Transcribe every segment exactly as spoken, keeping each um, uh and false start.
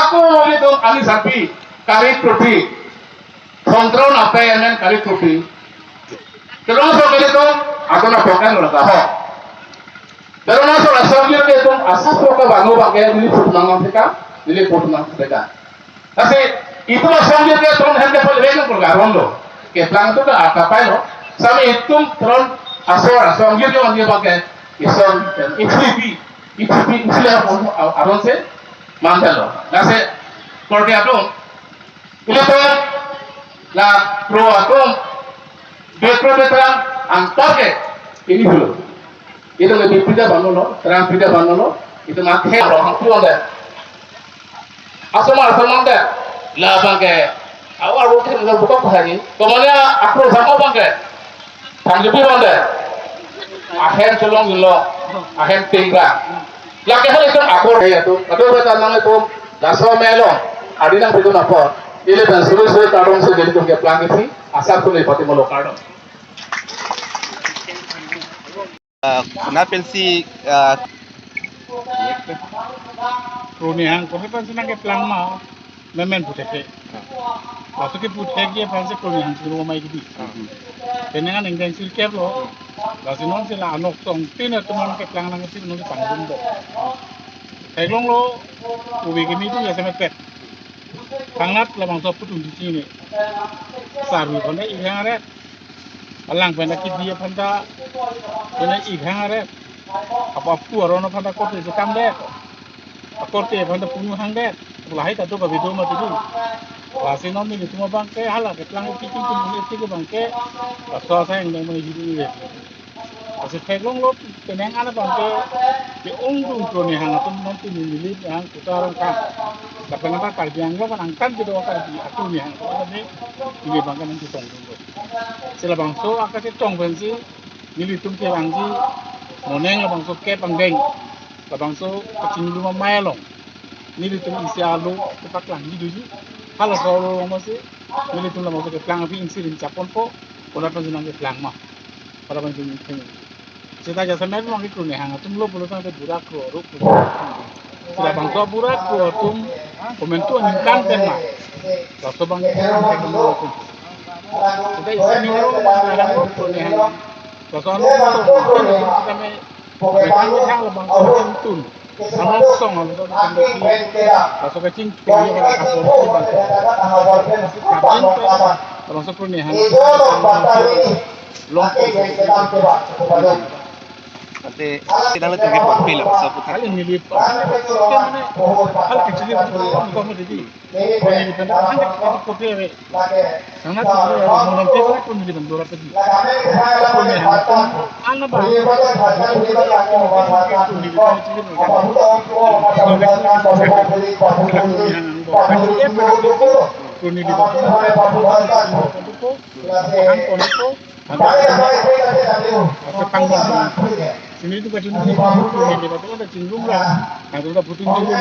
Ako ilitum anisarpi, Kari Trophy. Songkron ape amen Kari Trophy. Kelong so ilitum, ako na pokan lo kaho. Pero na so asong ilitum, asap lo ka banu bangke, neli put mangang seka, neli put mangang seka. Lasi, itum asong ilitum, hem ke pol beng pol garon lo. Keplang tu ka akapai lo. Sami itum tron asor asong ilitum, ilitum bangke, isong, itum ipi, itum ipi, isi aron, aron si, mantel lo. Lasi, korte atum, ilitum, la, pro atum, betro betrang, antar ke, ini dulu. Itum ke bipida banu lo, terang pida banu lo, itum akhe lo, hang puang deh. Asomar asomar deh, la bangke, awar bukan nggak buka hari, kemana aku sama bangke, tangjupi bangke, ahem chelong lo, ahem tingga, laki hari itu akur ya tuh, aduh kata nang itu, gaso melo, adi nang itu apa, ini dan sulit sulit kadung sih jadi tuh keplang sih, asal tuh lipati melo kadung. Ah, na pensi, ah, Kroni hang, kopi pensi nangkeplang ma, memen puthek. Laso ke puthek dia pensi kroni hang suru mai gidi. Penang aneng deng sirkep lo. Lasi non sila anok song tin atum nangkeplang nang si non si pangrum bo. Theklong lo, ubi kemi tu ya semet pet. Kangnat labangso putung di sini. Sarwi kone ilang aret. Alang pen akidi aphan ta, pen ikhang aret. Apa apu aron aphan ta korte si kam det. Korte aphan ta punu hang det. Lahai ta do kabi do mati do. Lasi non nelitum abangke hala keplang kiting kiting isi ke bangke. Laso asai yang dong mani hidu ni. Lasi theklong lo penang ana bangke, ke ongdung kroni hang atum non pini neli hang kuta arong kang. Lapen apa Karbi Anglong kan angtan kedo Karbi atum ni hang atum ni, ini bangke nangchetongdun lo. Si labangso akachetong pensi, nelitum kevangji, moneng labangso kep angdeng, labangso kachinglum amei along, nelitum isi alo kepaklangji doji, halaso alo along masi, nelitum labangso keplang aphi ingsirim chapon po, kola pensi nangkeplang ma. Para pensi nangkeplang. Seta jasa men mangki kroni hang atum lo pulo tangte bura kro ro kro. Sila bangso bura kro atum komentu aningkan tema. Laso bang kroni hang atum. Seta isi ni ro bang kroni hang. Laso anu to kami kami hang labang tun. Anu song anu to kami. Laso kachinglum bang kroni hang. Kabin pe labangso kroni hang. Long. Ante, kita lihat lagi profil lah, so, putar. Kali neli, kali kecil itu, kami jadi. Kami di sana, hanya kita kopi aja. Sana tuh, mau nanti saya pun di Bandura pergi. Kami hanya, anak bah. Kami di sana, kecil itu. Kami di sana, kecil itu. Hang kono ko, hang kono ko. Sini itu kacung ini, ini batu ada cinggung lah. Hang kono puting cinggung.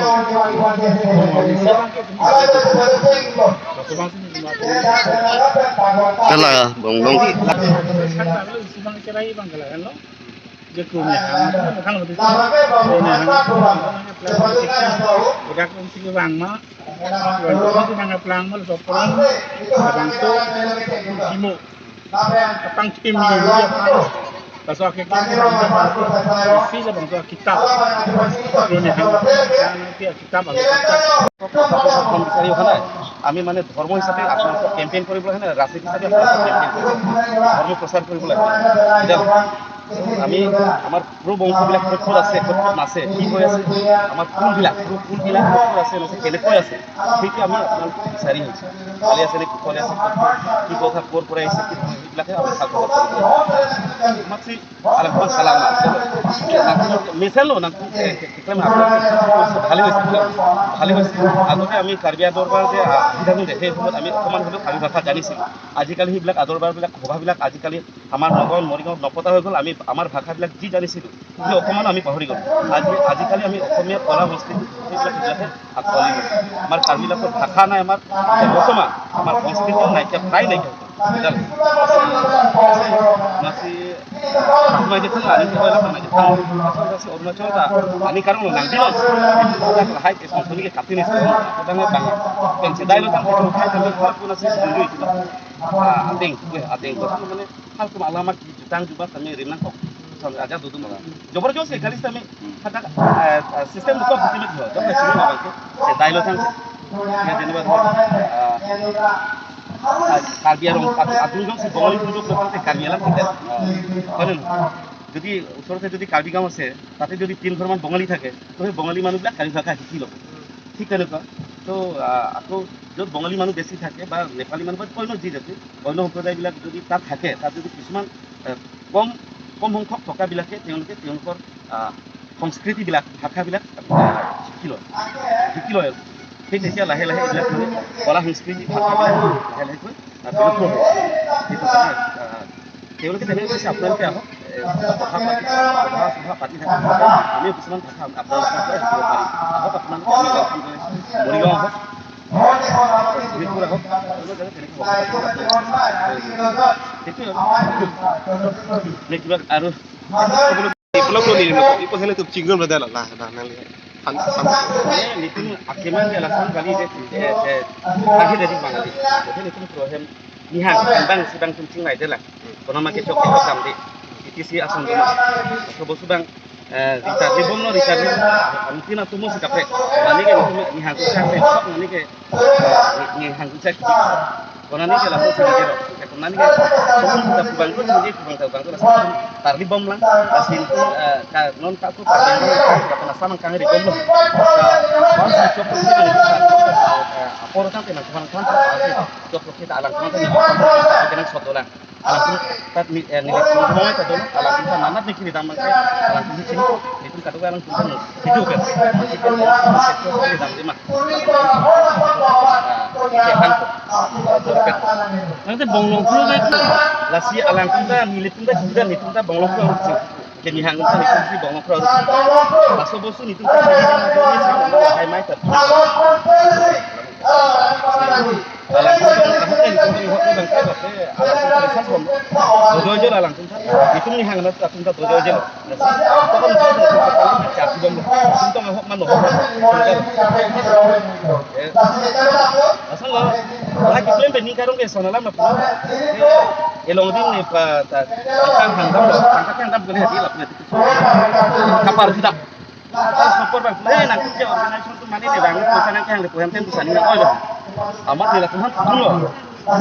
Kalau bong bong. Kalau isi bang cerai bang kalau kan lo. Dia punya hang, kan lo itu. Punya hang. Budak pun sini bang ma. Laso nangkeplang mal sopron, labangso simo. Apang tim ni dia pang. Laso akhir kita isi labangso kitab. Kroni hang, hang nanti kitab, alo kitab. Kon bisari hana, ami mane dhormo hisabe apnalok campaign koribole hana, rajniti hisabe apnalok campaign koribole, dhormo prochar koribole hana. Jal, ami amar pro bongso বিলাক ক'ত ক'ত আছে, ক'ত ক'ত নাচে, কি হৈ আছে, আমাৰ কোনবিলাক, pro কোনবিলাক ক'ত ক'ত আছে, নাচে, কেনেকৈ আছে, সেইটো আমি আপোনালোকক বিচাৰি আহিছোঁ। ভালে আছে নে, কুশলে আছে, ক'ত ক'ত, কি কথা, ক'ৰ পৰা আহিছে, কি নহয়, সেইবিলাকে আমি ভাল খবৰ পাব। আমাক চি, আৰে, বহুত চালাক মাছ। Misal lo, nang, eh, কেতিয়াবা আপোনালোকে ভালে হৈছে, ভালে হৈছে, ভালে হৈছে। আগতে আমি কাৰ্বি আদৰবাৰ যে, আহ, আহি থাকোঁতে, সেই সময়ত আমি অকণমান হ'লেও কাৰ্বি ভাষা জানিছিলোঁ। আজিকালি সেইবিলাক আদৰবাৰবিলাক, সভাবিলাক আজিকালি আমাৰ নগাঁও, মৰিগাঁও নপতা হৈ গ'ল। আমি আমাৰ ভাষাবিলাক যি জানিছিলোঁ, কিন্তু অকণমান আমি পাহৰি গ'লো। আজি, আজিকালি আমি অসমীয়া কলা সংস্কৃতি সেইবিলাক, সেইবিলাকে আঁকোৱালি লৈছোঁ। আমাৰ কাৰ্বিবিলাকৰ ভাষা নাই, আমাৰ এতিয়া বৰ্তমান আমাৰ সংস্কৃতিও নাইকিয়া, প্ৰায় নাইকিয়া হৈ গ'ল। বুজালি? মাছি Mai je thang ani ko la mai je thang. Asal si Arunachal ta ani karong lo nang dilo. Dak lahai ke song soni ke katin is ko. Kadang bang pen sedai lo tang ko kan kan puna si dulu itu. Ah, ating, weh, ating ko mane hal kum alama kejutang jubas tame rim nangkok. Son aja dudum. Jobor jos ke kali tame hadak, eh, eh, system buka buti met ho. Jobor sini abang ke sedai lo tang. Ya, jeno ba, ah, ah, Karbi arong, at-, atum jongsi Bongali atum jok lo tangte Karbi alam kita. Konon, যদি ওচৰতে যদি কাৰ্বি গাঁও আছে, তাতে যদি তিন ঘৰমান বঙালী থাকে, তো সেই বঙালী মানুহবিলাক কাৰ্বি ভাষা শিকি ল'ব। ঠিক তেনেকুৱা। তো, আহ, আকৌ য'ত বঙালী মানুহ বেছি থাকে বা নেপালী মানুহ বা অন্য যি জাতি, অন্য সম্প্ৰদায়বিলাক যদি তাত থাকে, তাত যদি কিছুমান, আহ, কম, কম সংখ্যক থকাবিলাকে তেওঁলোকে তেওঁলোকৰ, আহ, সংস্কৃতিবিলাক, ভাষাবিলাক, আহ, শিকি লয়, শিকি লয় আৰু। সেই তেতিয়া লাহে লাহে এইবিলাক মানে কলা সংস্কৃতি ভাষাবিলাক লাহে লাহেকৈ, আহ, বিলুপ্ত হ'ব। সেইটো কাৰণে, আহ, তেওঁলোকে তেনেকৈ কৈছে, আপোনালোকে আহক, এ, সভা পাতি, সভা, সভা পাতি থাকক, আমিও কিছুমান ভাষা আপোনালোকৰ পৰা শিকিব পাৰিম। আহক আপোনালোকে, আমি welcome জনাইছোঁ। মৰিগাঁও আহক, শোণিতপুৰ আহক, কোনো জেগাত তেনেকৈ সভা পাতি থাকক। সেইটোৱে আৰু। নে কিবা আৰু ক'বলৈ Ipulok lo ni, ipo sene tup chikdun berdala lah, nah, nang lihat. Han, han. Nelitum akeman ke lason kali de, eh, eh, akhir dari Bangali. Jadi nelitum pro hem nihang, bang sidang tum chinglai de la. Kono make chok chok damde. Iti si asong duma. Sobo subang, eh, Richard Libom no, Richard Libom. Ang tina tumo si kaprek. Nani ke nelitum nihang chok chok, nani ke, eh, nihang chok chok. Konani ke laso sini kero. Konani ke sumung kita kubang ko, sini kubang ta kubang ko, laso sini tarli bom lang. Laso sini, eh, ka non ta ko, ka non ta ko, ka nasa mang kang ri bom lo. Ka, bang si chok ko sini, eh, apor tang te nang kubang kan, chok ko kita alang kan, kita nang sot dolang. Alang tu tat ni, eh, ni kubang ta dolo, alang tu nanat ni kiri damang ke, alang tu sini ko, itu kado alang tu kan, itu kan. Itu kan, itu kan, itu kan, Ah, ke hang ko. Nang te Bonglongkro ke. Lasi alangtum ta, nelitum ta, kita nelitum ta Bonglongkro arut si. Ke nihang ta nelitum si Bonglongkro arut si. Laso bosu nelitum ta sini nang ko ni si, nang hai mai ta. Alangtum ta, nelitum ta ihok ni bang ke, alangtum ta research bom. Dodo ajo alangtum ta. Nelitum nihang na atum ta dodo ajo. Asal lo, lahai keklem pen ning karong ke son alam na pu. Elong ding ni pa ta, tangka hang dam lo, tangka hang dam kali hati lap na. Kapar kita. Support bang, eh, nang kerja organisasi tu mane de bang, pesan nang ke hang de puhan ten pesan nang oi lo. Amat nila Tuhan pun lo.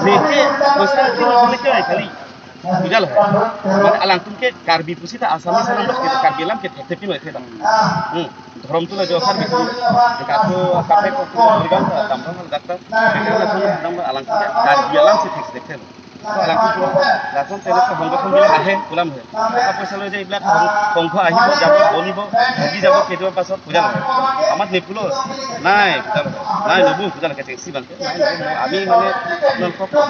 Neke pesan nang ke kali. Buja lo. Mane alangtum ke Karbi pusi ta Assamese alam ke Karbi alam ke thekthepi noi theda. Hmm. Dhorom tu la jo Karbi tu. Deka tu kape ko tu Morigaon ta dam dam dak ta. Deka la tu dam alangtum ke Karbi alam si thek thek thek. Alangtum tu lason tele ko hongko hongko ahe kulam he. Apa salo je ibla hong hongko ahi bo jabo boni bo di jabo ke dua pasal puja lo. Amat ne pulo. Nai puja lo. Nai nobu puja lo ke si bang. Ami mane non ko